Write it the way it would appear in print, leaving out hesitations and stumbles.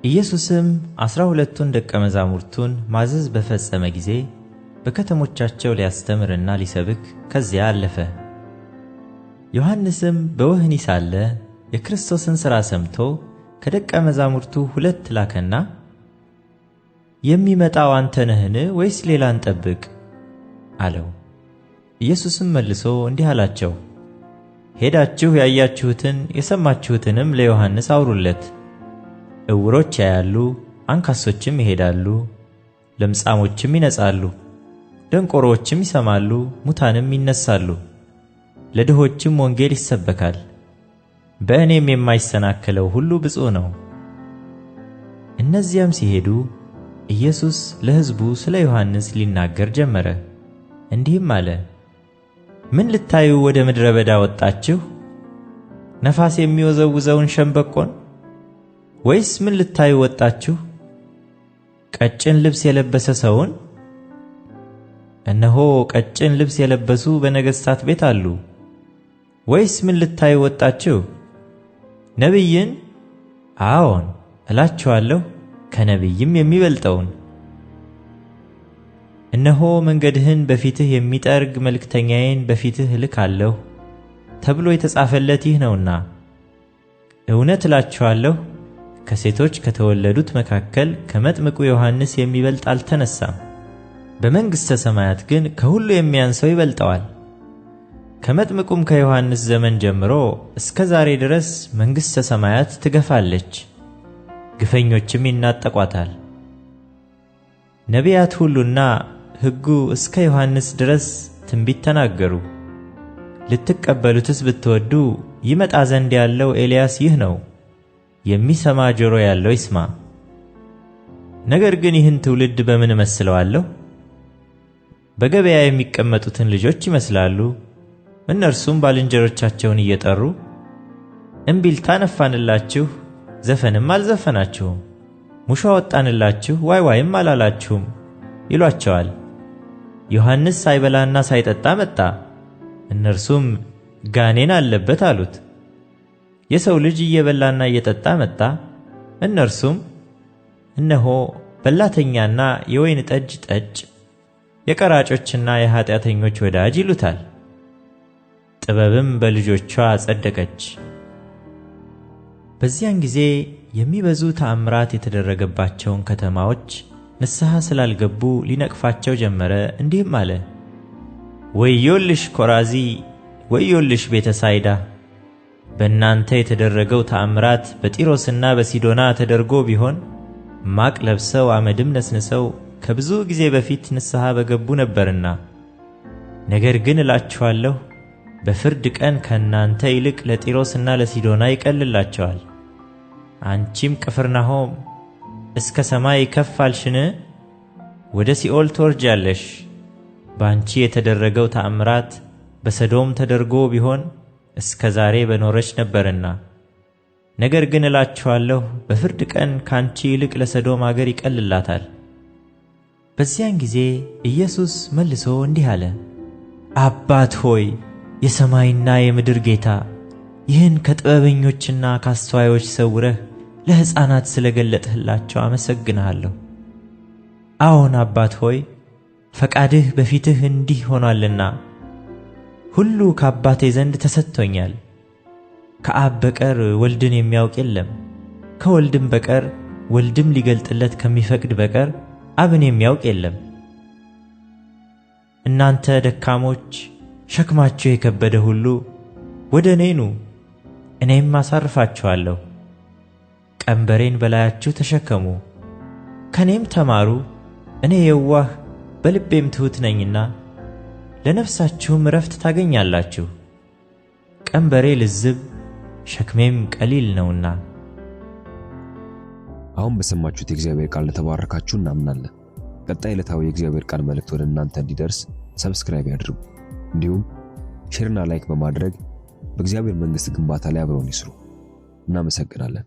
ኢየሱስም 12ቱን ደቀ መዛሙርቱን ማዘዝ በፈጸመ ጊዜ በከተሞቻቸው ሊያስተምርና ሊሰብክ ከዚያ አለፈ። ዮሐንስም በወህኒ ሳለ የክርስቶስን ሥራ ሰምቶ ከደቀ መዛሙርቱ ሁለት ላከና፣ የሚመጣው አንተ ነህን ወይስ ሌላ እንጠብቅ? አለው። ኢየሱስም መልሶ እንዲህ አላቸው፣ ሄዳችሁ ያያችሁትን የሰማችሁትንም ለዮሐንስ አውሩለት። ዕውሮች ያያሉ፣ አንካሶችም ይሄዳሉ፣ ለምጻሞችም ይነጻሉ፣ ደንቆሮዎችም ይሰማሉ፣ ሙታንም ይነሳሉ፣ ለድሆችም ወንጌል ይሰበካል። በእኔም የማይሰናከለው ሁሉ ብፁዕ ነው። እነዚያም ሲሄዱ ኢየሱስ ለሕዝቡ ስለ ዮሐንስ ሊናገር ጀመረ፣ እንዲህም አለ። ምን ልታዩ ወደ ምድረ በዳ ወጣችሁ? ነፋስ የሚወዘውዘውን ሸምበቆን? ወይስ ምን ልታዩ ወጣችሁ? ቀጭን ልብስ የለበሰ ሰውን? እነሆ ቀጭን ልብስ የለበሱ በነገሥታት ቤት አሉ። ወይስ ምን ልታዩ ወጣችሁ? ነቢይን? አዎን እላችኋለሁ፣ ከነቢይም የሚበልጠውን። እነሆ መንገድህን በፊትህ የሚጠርግ መልእክተኛዬን በፊትህ እልካለሁ ተብሎ የተጻፈለት ይህ ነውና። እውነት እላችኋለሁ ከሴቶች ከተወለዱት መካከል ከመጥምቁ ዮሐንስ የሚበልጥ አልተነሳም። በመንግሥተ ሰማያት ግን ከሁሉ የሚያንሰው ይበልጠዋል። ከመጥምቁም ከዮሐንስ ዘመን ጀምሮ እስከ ዛሬ ድረስ መንግሥተ ሰማያት ትገፋለች፣ ግፈኞችም ይናጠቋታል። ነቢያት ሁሉና ሕጉ እስከ ዮሐንስ ድረስ ትንቢት ተናገሩ። ልትቀበሉትስ ብትወዱ ይመጣ ዘንድ ያለው ኤልያስ ይህ ነው። የሚሰማ ጆሮ ያለው ይስማ። ነገር ግን ይህን ትውልድ በምን እመስለዋለሁ? በገበያ የሚቀመጡትን ልጆች ይመስላሉ። እነርሱም ባልንጀሮቻቸውን እየጠሩ እምቢልታ ነፋንላችሁ፣ ዘፈንም አልዘፈናችሁም፣ ሙሾ አወጣንላችሁ፣ ዋይ ዋይም አላላችሁም ይሏቸዋል። ዮሐንስ ሳይበላና ሳይጠጣ መጣ፣ እነርሱም ጋኔን አለበት አሉት። የሰው ልጅ እየበላና እየጠጣ መጣ፣ እነርሱም እነሆ በላተኛና የወይን ጠጅ ጠጭ፣ የቀራጮችና የኃጢአተኞች ወዳጅ ይሉታል። ጥበብም በልጆቿ ጸደቀች። በዚያን ጊዜ የሚበዙ ተአምራት የተደረገባቸውን ከተማዎች ንስሐ ስላልገቡ ሊነቅፋቸው ጀመረ። እንዲህም አለ፣ ወዮልሽ ኮራዚ፣ ወዮልሽ ቤተ ሳይዳ! በእናንተ የተደረገው ተአምራት በጢሮስና በሲዶና ተደርጎ ቢሆን ማቅ ለብሰው አመድም ነስንሰው ከብዙ ጊዜ በፊት ንስሐ በገቡ ነበርና። ነገር ግን እላችኋለሁ በፍርድ ቀን ከእናንተ ይልቅ ለጢሮስና ለሲዶና ይቀልላቸዋል። አንቺም ቅፍርናሆም እስከ ሰማይ ከፍ አልሽን? ወደ ሲኦል ትወርጃለሽ። በአንቺ የተደረገው ተአምራት በሰዶም ተደርጎ ቢሆን እስከ ዛሬ በኖረች ነበርና። ነገር ግን እላችኋለሁ በፍርድ ቀን ካንቺ ይልቅ ለሰዶም አገር ይቀልላታል። በዚያን ጊዜ ኢየሱስ መልሶ እንዲህ አለ፣ አባት ሆይ፣ የሰማይና የምድር ጌታ፣ ይህን ከጥበበኞችና ከአስተዋዮች ሰውረህ ለሕፃናት ስለ ገለጥህላቸው አመሰግንሃለሁ። አዎን አባት ሆይ፣ ፈቃድህ በፊትህ እንዲህ ሆኗልና። ሁሉ ከአባቴ ዘንድ ተሰጥቶኛል። ከአብ በቀር ወልድን የሚያውቅ የለም፣ ከወልድም በቀር ወልድም ሊገልጥለት ከሚፈቅድ በቀር አብን የሚያውቅ የለም። እናንተ ደካሞች ሸክማችሁ የከበደ ሁሉ ወደ እኔ ኑ፣ እኔም አሳርፋችኋለሁ። ቀንበሬን በላያችሁ ተሸከሙ፣ ከእኔም ተማሩ፣ እኔ የዋህ በልቤም ትሑት ነኝና፣ ለነፍሳችሁም ዕረፍት ታገኛላችሁ። ቀንበሬ ልዝብ ሸክሜም ቀሊል ነውና። አሁን በሰማችሁት የእግዚአብሔር ቃል እንደተባረካችሁ እናምናለን። ቀጣይ ዕለታዊ የእግዚአብሔር ቃል መልእክት ወደ እናንተ እንዲደርስ subscribe ያድርጉ። እንዲሁም share ና like በማድረግ በእግዚአብሔር መንግሥት ግንባታ ላይ አብረውን ይስሩ። እናመሰግናለን።